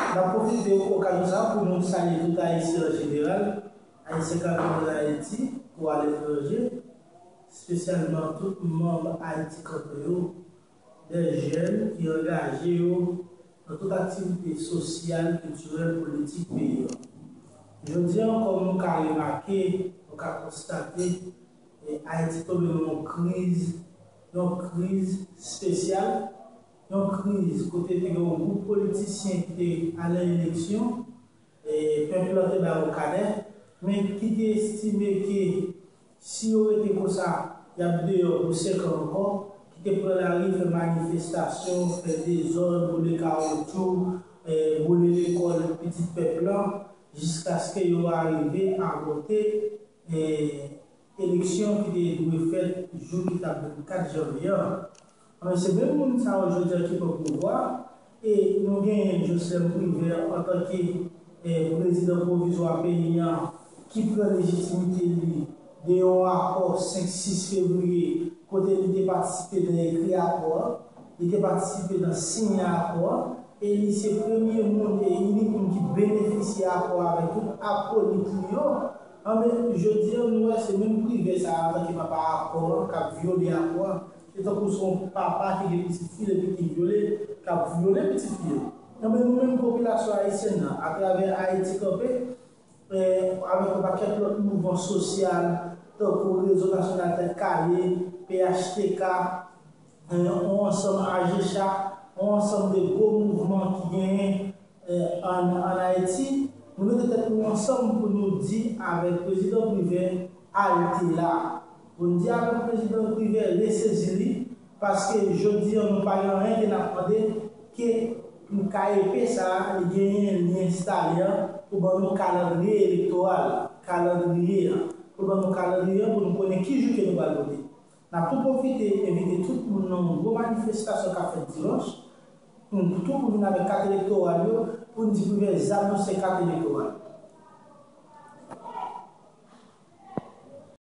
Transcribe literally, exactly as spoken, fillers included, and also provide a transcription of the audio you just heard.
N ap pwofite okazyon sa a pou nou salye tout Ayisyen an jeneral, Ayisyen k ap viv ann Ayiti ou aletranje, espesyalman tout manm Ayiti Kanpe yo, de jèn ki angaje yo nan tout aktivite sosyal, kiltirèl, politik peyi an. Jodi a, kòm nou ka remake, nou ka konstate, e Ayiti tonbe nan yon kriz, yon kriz espesyal, yon kriz kote te gen yon gwoup politisyen ki te al nan eleksyon, e pèp lan te ba yo kadè, men ki te estime ke si yo rete konsa, y ap deyò pou senk an ankò, ki te pran lari, fè manifestasyon, fè dezòd, boule kawotchou, e boule lekòl pitit pèp lan, jiskaske yo arive a vote, e eleksyon ki te dwe fèt jou ki t ap vennkat janvye an. Anben, se menm moun sa yo jodi a ki pran pouvwa, e nou genyen Joslèm Privè antanke, e, prezidan pwovizwa peyi an ki pran lejitimite li de yon akò senk sis fevriye kote li te patisipe nan ekri akò an, li te patisipe nan siyen akò an, e li se premye moun e inik moun ki benefisye akò a avèk tout akolit li yo. Anben, jodi a, nou wè se menm Privè sa a, antanke papa akò an, k ap vyole akò a. Se tankou se yon papa ki gen pitit fi l epi ki vyole, k ap vyole pitit fi yo. Anben, nou menm popilasyon ayisyèn nan, atravè Ayiti Kanpe, e, avèk yon pakèt lòt mouvman sosyal, tankou Rezo Nasyonal Tèt Kale, P H T K, e, yon ansanm A J C H, yon ansanm de gwo mouvman ki genyen, e, ann, ann Ayiti, nou mete tèt nou ansanm pou nou di avèk prezidan Privè, alte la. Pou n di avèk prezidan Privè, resezi li, paske jodi a nou pa gen anyen ke n ap mande ke pou K E P sa a, li genyen, li enstale an, pou ban nou kalandriye elektoral, kalandriye an, pou ban nou kalandriye an, pou nou konnen ki jou ke nou pral vote. N ap tou pwofite envite tout moun nan yon gwo manifestasyon k ap fèt dimanch, pou nou tou pou vin avèk kat elektoral yo, pou n di Privè zam nou se kat elektoral.